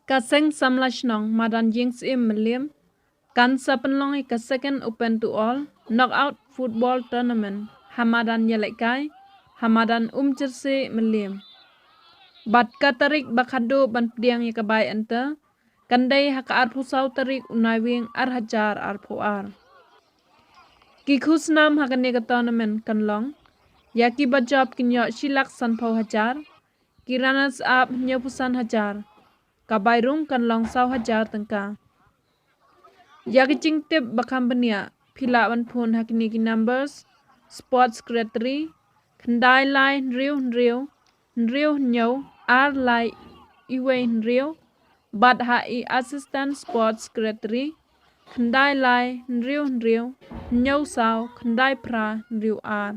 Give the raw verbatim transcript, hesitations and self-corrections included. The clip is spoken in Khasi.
Ka seng samla shnong madan Ïingsyiem Mylliem kan sa pynlong ïa ka Second Open to All Knockout Football Tournament ha madan Ïalehkai, ha madan Umjyrsieh Mylliem. Bad ka tarik ba khatduh ban pdiang ïa ka bai enter kan dei ha ka arphew saw tarik u Naiwieng ar hajar arphew ar. Ki khusnam ha kane ka tournament kan long: ïa ki ba jop kin ïoh shi lak sanphew hajar, ki runners up hynñiewphew san hajar, ka bai rung kan long saw hajar tyngka. Ïa ki jingtip ba kham bniah phi lah ban phone ha kine ki numbers: Sports Secretary khyndai lai hynriew hynriew hynriew hynñiew ar lai iwei hynriew, bad ha i Assistant Sports Secretary khyndai lai hynriew hynriew hynñiew saw khyndai phra hynriew ar.